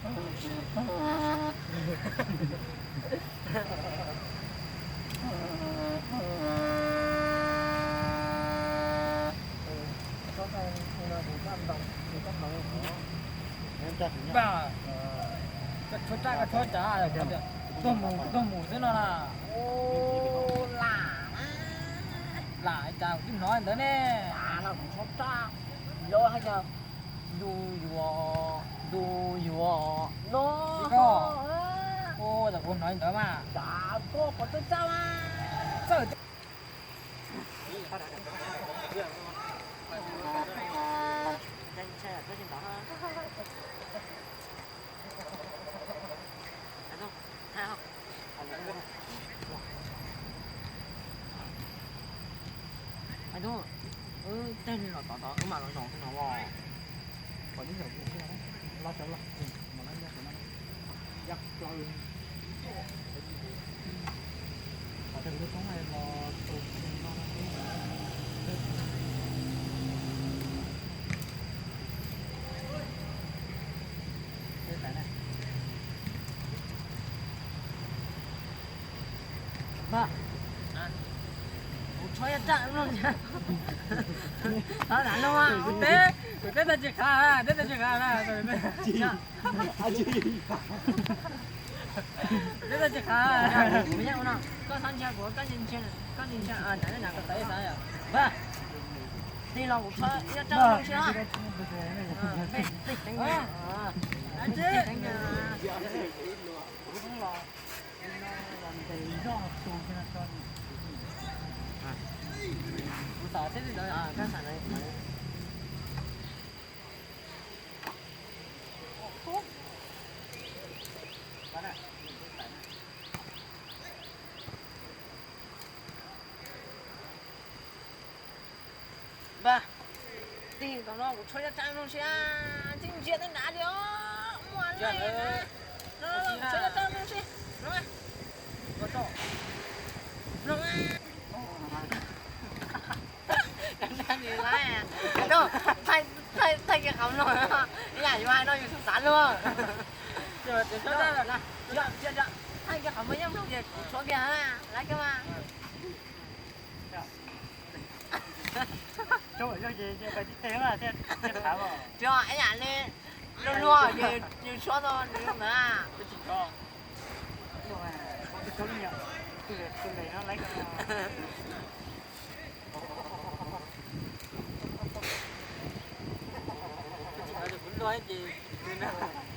Koj tshuab raj koj tshuab cav, tuaj mus kuv tuaj mus xwb no na. Lam, lam cas kuv twb hnov ntawd ne. Lam no kuv tshuab raj, lawv hais tias ntu yuav, ntu yuav no. Ua tas kuv hnov ntawd mas. Cas koj puas txawj raj mas. Txawj. Ais, wb tej los tod tod wb mam los zaum tej no los. Pom ib yam kuv los cov los mas no yog no. Yog plaws. Qhov tej kuv lub koob los tus no no. Kuv tshuab ib raj no. Kuv teb, kuv teb tag tsis khav, teb tag tsis khav na. Teb tag tsis khav. Koj txhob ntsia kuv, koj ntsia, koj ntsia, koj tawv xav yom. Tig los kuv tshuab ib raj no si. Npawg, tig tom no kuv tshuab ib raj no si, tsis ntsia tej nrad li os. Muaj li no, tshuab ib raj no si. Mloog. Thaij kiag qhov mloog, ib yam yus hais no yus xav xav luaj. Thaij kiag qhov mloog, yeej mloog ces kuv tshuab kiag lawm kiag mas. Tsis ib yam li luag luag ces yus tshuab tau nws zoo ntawd. Kuv luag ces